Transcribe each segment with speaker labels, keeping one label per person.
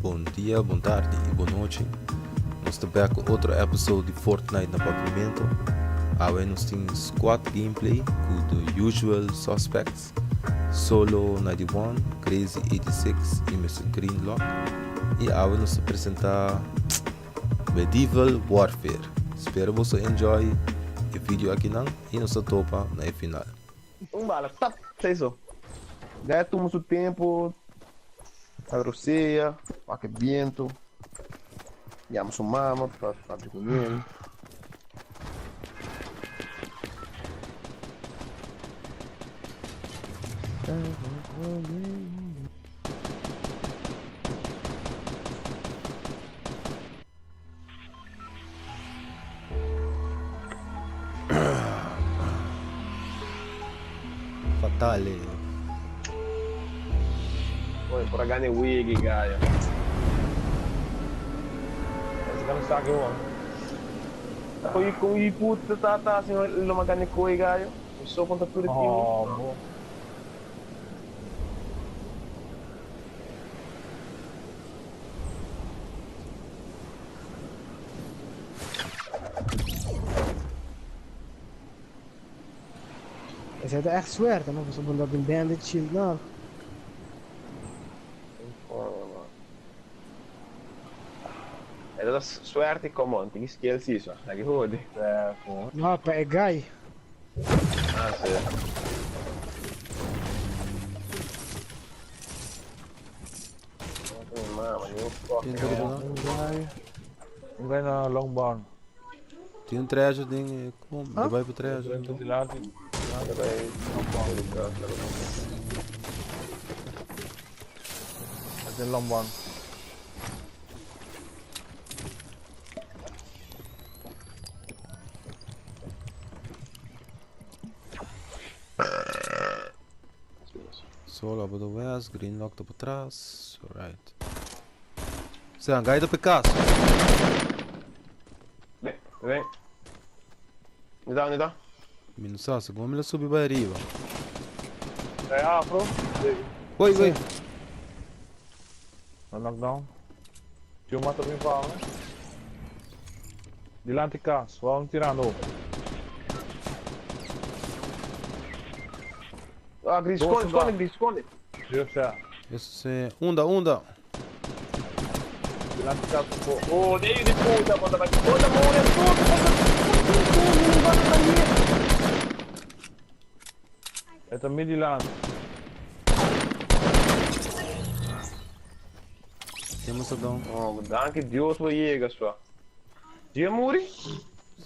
Speaker 1: Bon dia, bon tardi y bon nochi. Nos ta back cu otro episode di Fortnite na Papiamento. Awe nos tin squad gameplay cu the usual suspects, Solo 91, Crazy 86 y Mr. Greenlock. Y awe nos ta presenta Medieval Warfare. Spera boso enjoy e video akinan y nos ta topa na e final.
Speaker 2: Un bala, tap, sei so. Dai a tuma su tempo, a rosea, wak e biento, yama su mama pa papia ku el.
Speaker 1: Fatale.
Speaker 2: Oye, por a gana e wigi, gayo.
Speaker 3: Ese ka no sa ke won.
Speaker 2: Con con i puta tata assim lo magana e koi, gayo. Mi so contra tur e team.
Speaker 3: Oh, bo.
Speaker 4: Esei ta echt suerte, no? Pasobra bo no tin bandage shield nada.
Speaker 2: E ta suerte come on, tin skill si so. Aki hodi.
Speaker 4: No, pa e guy.
Speaker 2: Ah, si.
Speaker 3: Un guy na long barn.
Speaker 1: Tin un treasure den e kom.
Speaker 4: Huh?
Speaker 1: Bai pa treasure.
Speaker 3: Dilanti, dilanti long barn. Den long barn.
Speaker 1: Solo op de west, green lock op atras. Alright. Sean, ga je op de kas?
Speaker 2: Ven, ven. Niet niet daar.
Speaker 1: Minus sa, como me subi bij arriba.
Speaker 3: Hey, afro.
Speaker 1: Oi, oi.
Speaker 3: No knockdown. Tio mata bem pa, né? Dilanti cas, vamos tirando.
Speaker 2: Ah, Gris,
Speaker 3: Dois
Speaker 2: sconde, sconde,
Speaker 3: soldados.
Speaker 2: Gris, sconde.
Speaker 3: Deus céu.
Speaker 1: Isso é. Unda, unda.
Speaker 3: Dilanti cas um pouco.
Speaker 2: Oh, dei di puta, puta, ma puta, muore, puta, puta, puta,
Speaker 3: É também dilante.
Speaker 1: Temos a down.
Speaker 2: Oh, danke Dios bo yega sua. Dia muri?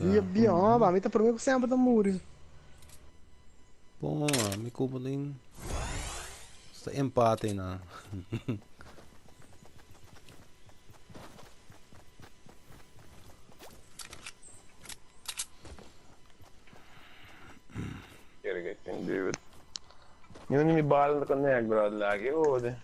Speaker 4: Bia, bia, ó, ba, mi ta prome ku sempre ta muri.
Speaker 1: Bom, mi culpa din. Está empate na.
Speaker 2: Kere que tem David. Nu mi balen te connect, bro. Lagi, oh, de.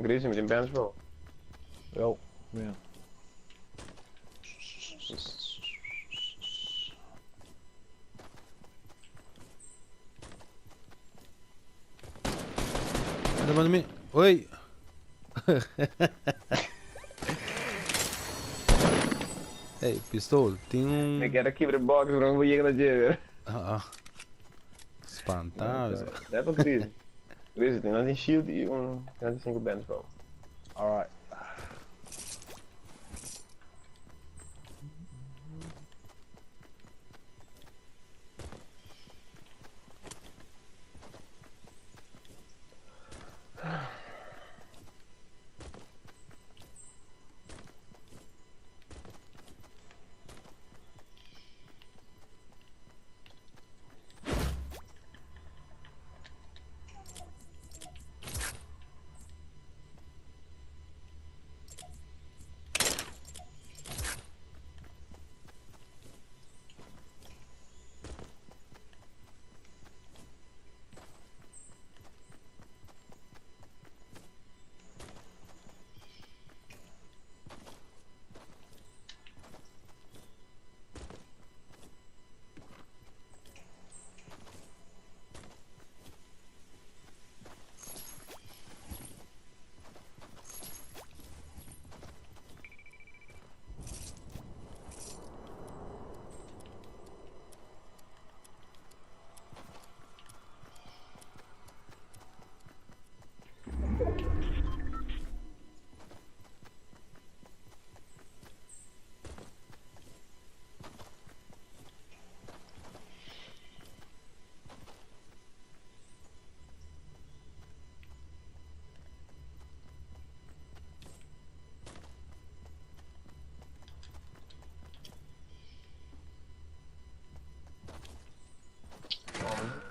Speaker 2: Gris, met een bench, bro.
Speaker 3: Yo, man.
Speaker 1: Anda, manda mi. Oi. Hey, pistool. Tem um.
Speaker 2: Ik era kibra box, bro. Vou llegar na jeve.
Speaker 1: Ah, ah. Espantável.
Speaker 2: Dat is Gris. Gris, tem nós em shield e um. Tem nós em 5 bench, bro.
Speaker 3: Alright.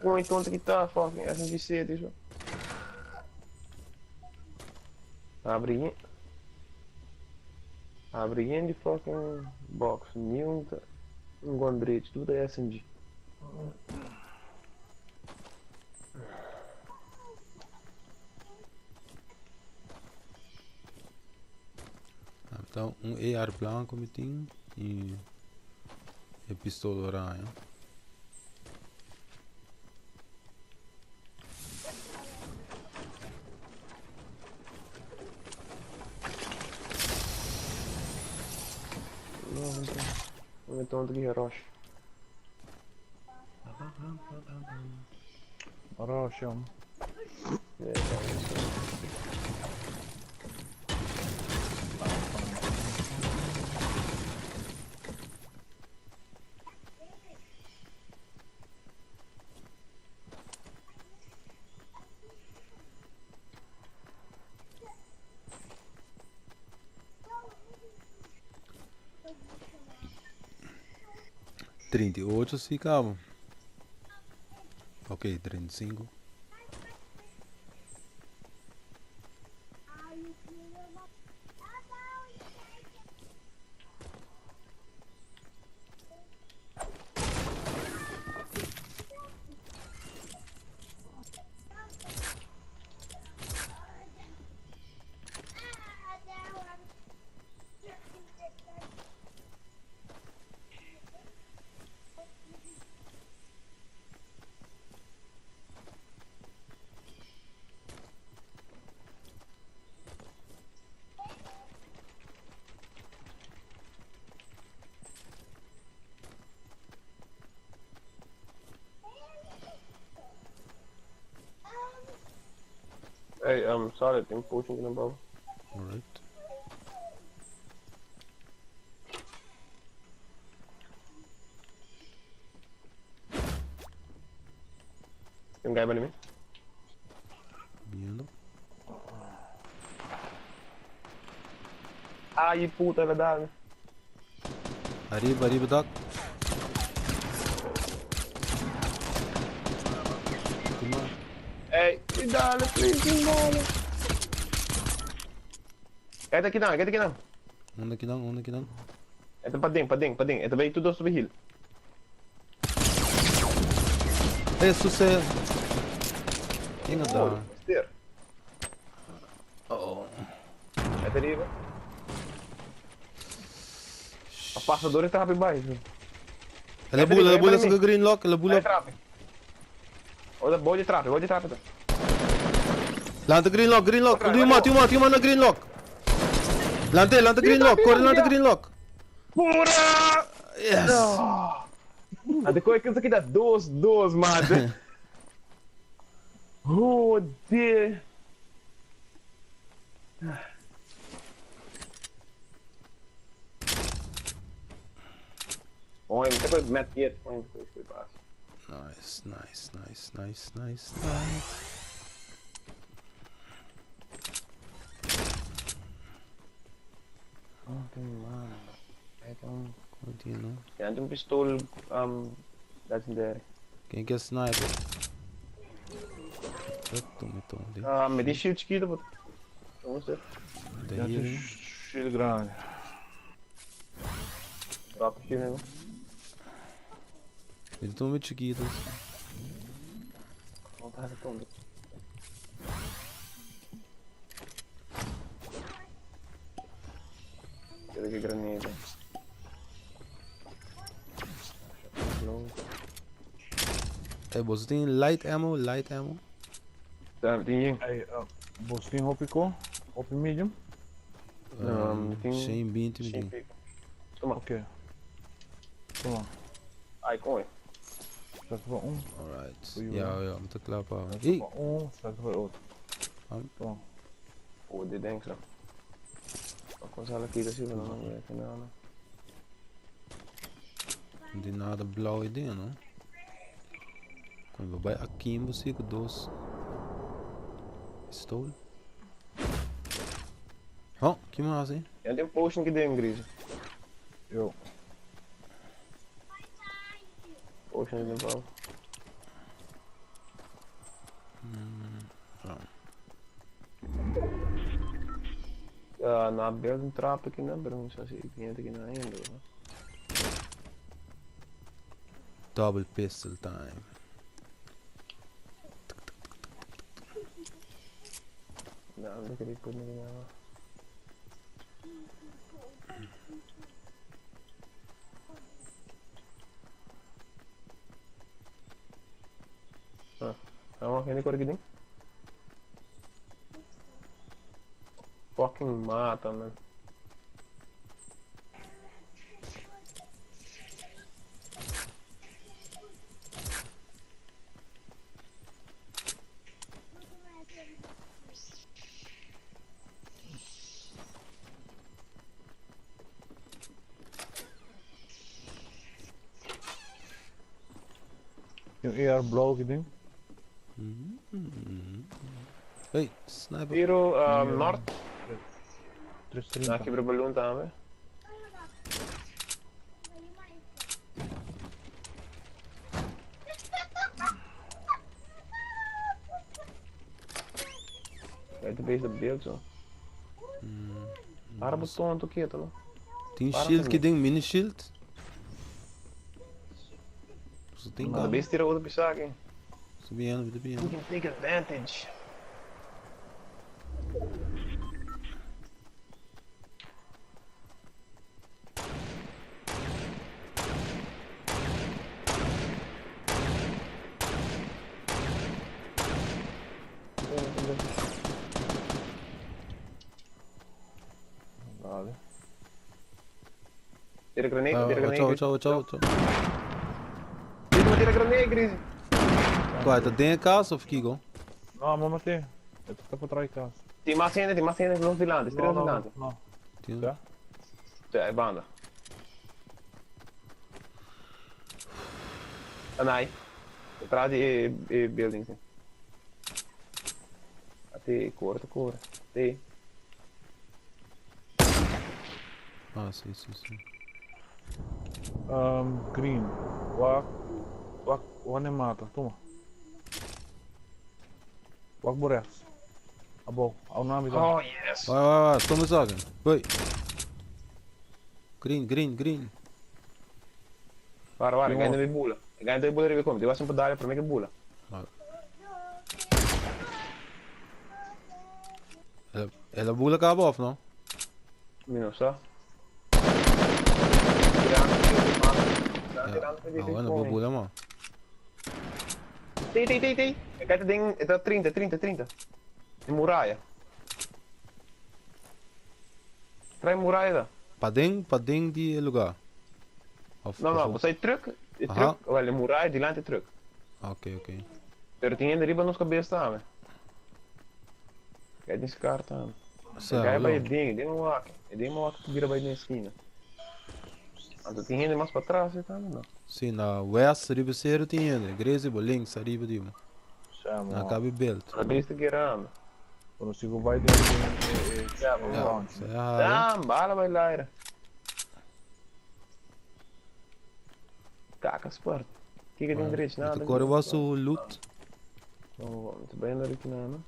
Speaker 2: Kon e tonto ki ta fucking SMG City so. Abri Abri yen di fucking box. Niun ta un gun bridge. Tur ta SMG.
Speaker 1: Ta un AR blanco mi tin y e pistola oranje.
Speaker 2: Mi tonto ki rush.
Speaker 3: Rush, jong.
Speaker 1: 38 si cabo. Ok, 35.
Speaker 2: Hey, sorry, tin potion ki na babo.
Speaker 1: Alright.
Speaker 2: Tin guy bani mi?
Speaker 1: Viendo.
Speaker 2: Ay, puta la dame.
Speaker 1: Arriba, arriba, dak. Tuma.
Speaker 2: Hey, dale, please, dale. Kaya kita, kaya kita.
Speaker 1: Onda kidan, onda kidan.
Speaker 2: Ito pa ding, pa ding, pa ding. Ito ba ito dos heal.
Speaker 1: Eh, sucede. Inga da.
Speaker 2: Stier.
Speaker 1: Oh.
Speaker 2: Ito arriba. A passador está rápido baixo.
Speaker 1: Ela bula, ela bula sa green lock, ela bula.
Speaker 2: Trap. Olha, boa de trap, boa de trap.
Speaker 1: Lanta green lock, green lock. Uma, tem uma, tem uma na green lock. Lante, lanta green lock, corre lanta green lock.
Speaker 2: Pura!
Speaker 1: Yes.
Speaker 2: A de coisa que dá dos, dos, madre. Oh, dear. Oi, muita coisa mete yet. Oi, foi fácil.
Speaker 1: Nice, nice, nice, nice, nice, nice.
Speaker 2: Oh, tem mano. Então,
Speaker 1: Continua.
Speaker 2: tem um pistol legendary.
Speaker 1: Quem quer sniper? Toma, toma.
Speaker 2: Ah, me deixa shield chiquito, pô. Vamos ver.
Speaker 1: Daí,
Speaker 3: Shield grande.
Speaker 2: Drop shield, né?
Speaker 1: Eles estão meio chiquitos.
Speaker 2: Não tá redondo. Quero que granada.
Speaker 1: Hey, você tem light ammo, light ammo?
Speaker 2: Tá, tem.
Speaker 3: Hey, você tem hopico? Hopi medium?
Speaker 2: Tem.
Speaker 1: 120 medium.
Speaker 2: Toma.
Speaker 3: Ok. Toma.
Speaker 2: Ai, com ele.
Speaker 3: Staat voor um.
Speaker 1: Alright.
Speaker 3: Oei,
Speaker 1: Ja, ja, moet ik klaar houden.
Speaker 3: Staat
Speaker 1: Hey.
Speaker 3: voor um, staat voor outro. Toma.
Speaker 2: Oh, dit denk ik zo. Ook was alle keer zien, dan weet ik nou.
Speaker 1: Não tem nada blauw aí dentro, não? Quando vai aqui em você com dois. Pistola. Oh, que massa, hein?
Speaker 2: Ja, tem um potion que deu, Gris.
Speaker 3: Eu.
Speaker 2: Potion de pau. Na build un trap aki nan, pero no sa si cliente aki nan ainda, no?
Speaker 1: Double pistol time.
Speaker 2: No, no quería poner nada. Ah, vamos, gente corre aqui dentro. Fucking mata, man.
Speaker 3: Tin AR blauw aki den.
Speaker 1: Hey, sniper.
Speaker 2: Tiro um, nort.
Speaker 3: Tres
Speaker 2: Na
Speaker 3: trinta.
Speaker 2: kibra balloon tambe. Uit de base de beeld zo. Para botão tu quieto, no?
Speaker 1: Tin
Speaker 2: Para
Speaker 1: shield
Speaker 2: tambe.
Speaker 1: ki den, mini shield. So tin
Speaker 2: De
Speaker 1: ka.
Speaker 2: base tira outro pisaki.
Speaker 1: Subiendo, subiendo.
Speaker 2: We can take advantage.
Speaker 3: Dale.
Speaker 2: Tira granate,
Speaker 1: Ah,
Speaker 2: tira
Speaker 1: Ciao,
Speaker 2: granate.
Speaker 1: ciao, ciao, ciao.
Speaker 2: Tira, tira granate, Gris.
Speaker 1: Qua, ta den cas of Kigo?
Speaker 3: No, mama te. E ta pa trai cas.
Speaker 2: Tin mas hende, tin mas hende nos dilante,
Speaker 3: No,
Speaker 2: tira nos
Speaker 3: no,
Speaker 2: dilante.
Speaker 3: no.
Speaker 1: Tin.
Speaker 3: Ja?
Speaker 2: Ja, e banda. Anai. Detrás di e, e building, sim. Ate corre, te corre. Te.
Speaker 1: Ah, si, si, si.
Speaker 3: Um, green. Wak, wak, wane mata. Tuma. Wak bo rechts. Abou, au nami ta.
Speaker 2: Oh, yes.
Speaker 1: Vai, vai, vai, toma zaken. Hoi. Green, green, green.
Speaker 2: Para, para,
Speaker 3: Jongen.
Speaker 2: ganha de bula. Ganha de bula ribe kom. Ti was een pedale per me che bula.
Speaker 1: El a bula cabo of no?
Speaker 2: Mi no sa.
Speaker 1: Ja. Ah, bueno, bo bula ma.
Speaker 2: Ti, ti, ti, ti. E kijk ding, het dat 30, 30, 30. In muralla. Trae muralla da.
Speaker 1: Paden, paden di e lugar. Of,
Speaker 2: No, no,
Speaker 1: of-
Speaker 2: você truck, e
Speaker 1: Aha.
Speaker 2: truck, wel, muralla dilante truck.
Speaker 1: Ok, ok.
Speaker 2: Pero tinha riba nos cabeça também. Kijk die kaart aan.
Speaker 1: Sa,
Speaker 2: Kijk bij
Speaker 1: hello.
Speaker 2: je ding, ding wak. Ding wak vira bij de esquina. Anto tin hende mas pa tras tambe no.
Speaker 1: Si, na west riba seru tin hende. Grezi bo links ariba di bo.
Speaker 3: Sam,
Speaker 1: Na kabi belt.
Speaker 2: Na besta gerando.
Speaker 3: Quando sigo vai den den
Speaker 2: Ja,
Speaker 1: Ja,
Speaker 3: launch.
Speaker 1: sa ja.
Speaker 2: Damn, bala bij Lyra. Kaka sport. Kijk het in rechts,
Speaker 1: Met de core was su loot.
Speaker 2: Oh, met de bijna richting aan.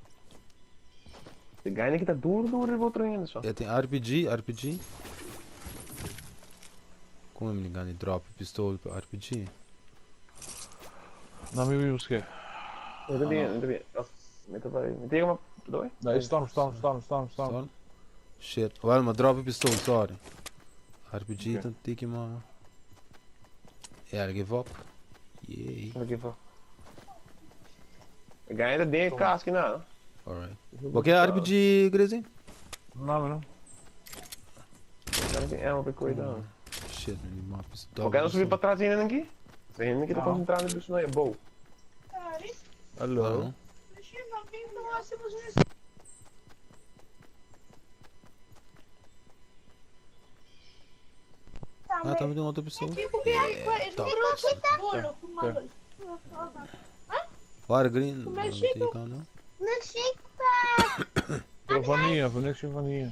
Speaker 2: De guy que tá duro, duro, ele voltou ainda só.
Speaker 1: Ja, tin RPG, RPG. Como mi gani drop pistol pa RPG.
Speaker 3: Na mi busque.
Speaker 2: Eu também, eu também. Meta vai. Meta uma. Doi?
Speaker 3: Nee, storm, storm, storm, storm, storm.
Speaker 1: Sorry. Shit. Well, ma drop pistol, sorry. RPG
Speaker 3: Ok.
Speaker 1: tan tiki ma. Ja, give up. Yay.
Speaker 2: Aqui, pô. Ganha de casca, não.
Speaker 1: Alright. Wat é RPG, Grizzly?
Speaker 3: Não, não.
Speaker 2: Cara tem ammo pra cuidar.
Speaker 1: Shit, man, die map is
Speaker 2: Porque não subir pra trás ainda aqui? Você ainda que tá
Speaker 3: Não.
Speaker 2: concentrado no bicho não é bom.
Speaker 3: Hallo.
Speaker 1: Ah, tá me dando outra pessoa. Top. Waar green?
Speaker 5: Maar
Speaker 1: Não
Speaker 5: Chico-
Speaker 1: tem cá, não.
Speaker 3: Van hier, van niks van hier.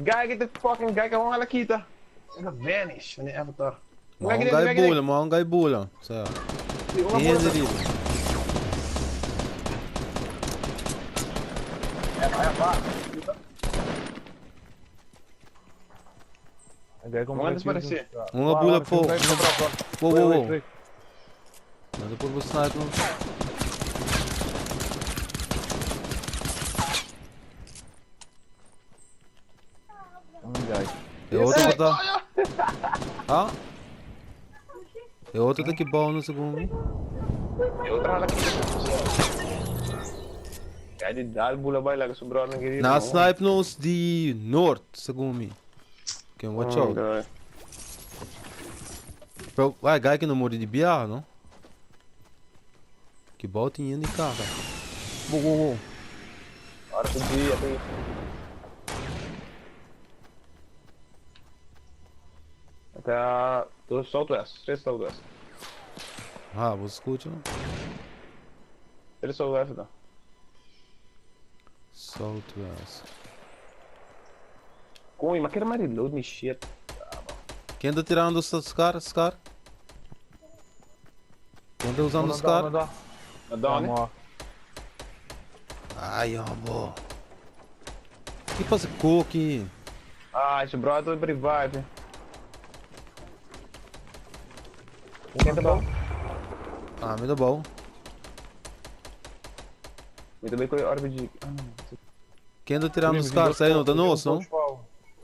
Speaker 2: Guy, get the fucking guy que vamos a la quita. Ela vanish van de avatar.
Speaker 1: Maar um guy bula, maar um guy bula. Zo. Tin hende riba. Un a bula po. Wo wo wo. No te por bo snipe no. E otro ta. Ah? E otro ta ki bou no segun mi.
Speaker 2: E otro hala ki. Kaya di dal bula bai laga su brother na
Speaker 1: Na snipe nos di noord segun mi. Ken watch out. Pero vai guy ki no muri di biaha no. Ki bou tin yen di kaka. Wo wo wo.
Speaker 2: Ora ku dia te. Ta dos Southwest, tres Southwest.
Speaker 1: Ha, bo skucha?
Speaker 2: Tres Southwest ta.
Speaker 1: Southwest.
Speaker 2: Coño, ma kere ma reload mi shit.
Speaker 1: Ken ta tirando Scar? Scar? Ken ta usando Scar?
Speaker 2: Na dónde?
Speaker 1: Ai, amor. Ki pasa koki?
Speaker 2: Ai, su brother ta revive. Ken ta bou?
Speaker 1: Ah, mi ta bou.
Speaker 2: Mi ta bay koe RPG. Ah, no.
Speaker 1: Ken ta tirando Scar? Sai no ta nos, no?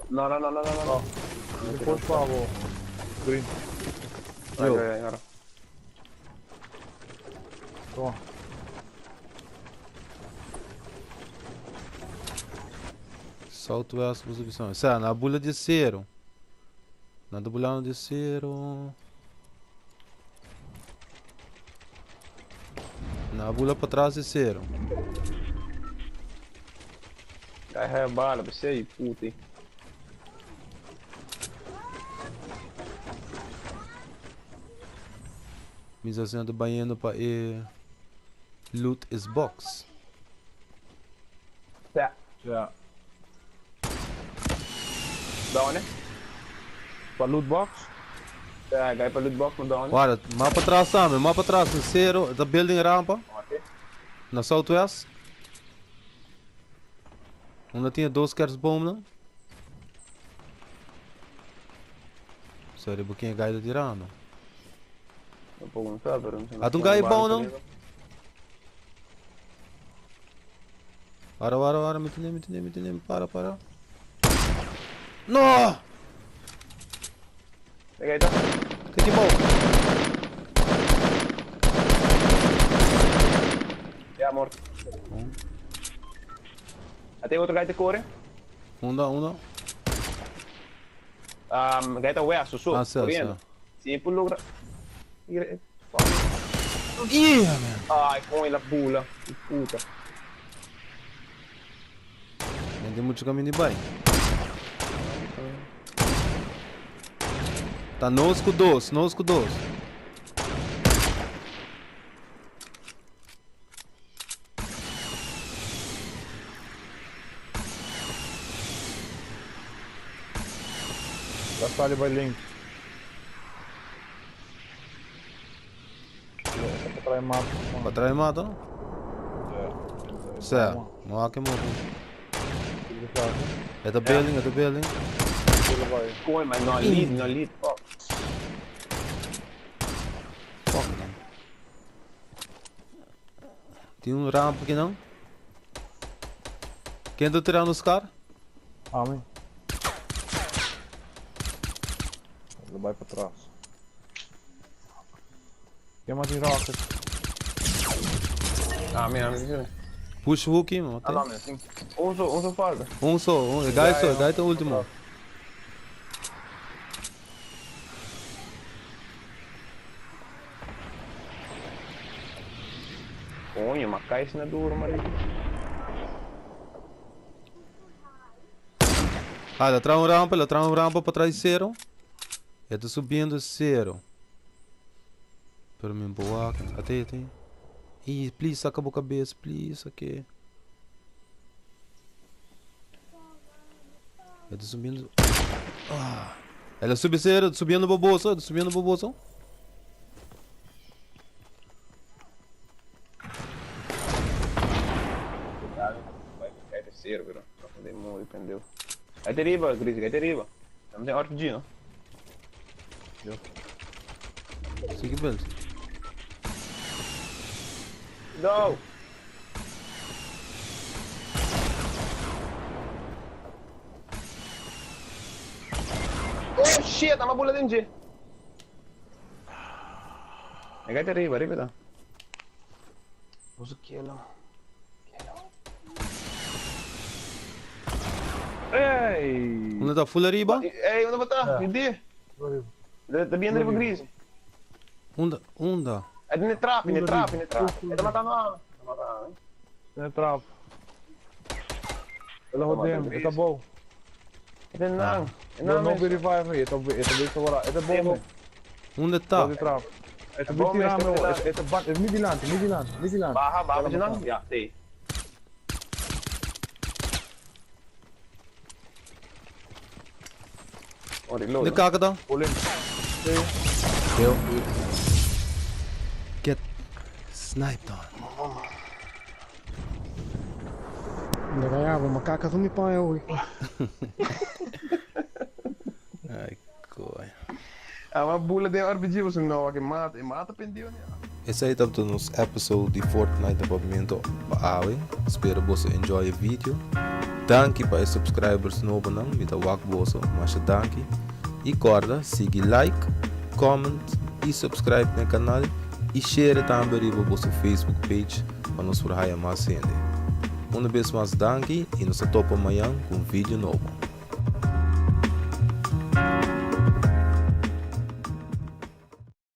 Speaker 2: No, no, no, no, no, no.
Speaker 3: Green.
Speaker 1: Yo.
Speaker 3: Toma.
Speaker 1: Southwest usa visão. Sa, na bula de cero. Na ta bulando de cero. Na bula pa tras de cero.
Speaker 2: Ai, é bala, você aí, puta, hein.
Speaker 1: Mi sa sendo bayendo pa e loot is box.
Speaker 2: Ja.
Speaker 3: Ja.
Speaker 2: Down, hè?
Speaker 3: Pa loot box?
Speaker 2: Ja, ga je pa loot box maar down.
Speaker 1: Guarda, maar pa tras tambe, maar pa tras na cero, ta building rampa. Na southwest. Unda tin e dos kerstboomnan. Sorry, bo ken e guy ta tirando. Ata un guy bou nan. Para, para, para, mi tene, mi tene, mi tene, para, para. No! Te ki bou.
Speaker 2: Ja, morto. Ate otro guy te corre?
Speaker 1: Unda, unda.
Speaker 2: Um, guy ta west, su,
Speaker 1: Ah, sí,
Speaker 2: corriendo.
Speaker 1: sí.
Speaker 2: Si por logra...
Speaker 1: Yeah, man.
Speaker 2: Ai, con la bula. Puta.
Speaker 1: Não tem muito caminho de bai. Tá nos com dois, nos com dois.
Speaker 3: La sali by links. Pa trae mata.
Speaker 1: Pa trae mata?
Speaker 3: Ja.
Speaker 1: Sa, no que mo. E ta building, e ta building.
Speaker 2: Coño, maar no lead, no lead. Fuck.
Speaker 1: Fuck man. Tin un ramp aki nan. Ken ta tirando Scar?
Speaker 3: Ami. Lo bai pa tras. Ken mas tin rocket?
Speaker 2: Ami, ami, ami.
Speaker 1: Push hookie, man.
Speaker 2: Ah, no, sí. Un so, un so falta.
Speaker 1: Un so, un, e guy so, e guy ta ultimo.
Speaker 2: Coño, ma cai na duro, marico.
Speaker 1: Ah, la trae un rampa, la trae un rampa para trás cero. E ta subiendo cero. Pero mi boa, até, até. Ih, please, saca bo cabeça, please, aqui. E ta subiendo. Ah. Ela sube cero, subindo bo bolso, subindo bo bolso.
Speaker 2: pero de muri pendeu. Ahí te riba, Gris, ahí te riba. Estamos en RPG, no?
Speaker 1: Sigui bel.
Speaker 2: Go! Oh shit, I'm a bula den dje. Ahí te riba, riba ta.
Speaker 3: Usa kielo. Ey!
Speaker 1: Unda ta full ariba?
Speaker 2: Ey, unda bo ta? Mi di. Ta bien riba Gris.
Speaker 1: Unda, unda?
Speaker 2: E den e trap, in e trap, in e trap. E ta matando ami. Ta matando ami.
Speaker 3: Den e trap. El a hodem, e ta bou.
Speaker 2: E den nan. E
Speaker 3: No
Speaker 2: nan
Speaker 3: no
Speaker 2: mes.
Speaker 3: be revive me, e ta e ta bezig ora. E ta bou me.
Speaker 1: Unda ta?
Speaker 3: Bou di trap. E ta
Speaker 2: E
Speaker 3: bin
Speaker 2: bou mes,
Speaker 3: tira me,
Speaker 2: e ta
Speaker 3: e ta bat, e mi dilanti, mi dilanti, mi dilanti.
Speaker 2: Baha, baha pa nan? Ya, sí. Oh, reload.
Speaker 1: De kaka ta?
Speaker 3: Olin.
Speaker 1: Yo. Get sniped on.
Speaker 4: Unda kaya, macaca mi paña hoy.
Speaker 1: Ai, coño.
Speaker 2: Ah, ma bula den RPG boso no, ke mata, e mata pendiu ne.
Speaker 1: Esei tabata nos episode di Fortnite na Papiamento pa awe. Spero boso enjoy e video. Danki pa e subscribers nobonan, mi ta wak boso, masha danki. I korda sigui like, comment i subscribe na e kanal i share tambe riba boso Facebook page pa nos por haya mas hende. Una bes mas danki i nos ta topa mañan ku un video nobo.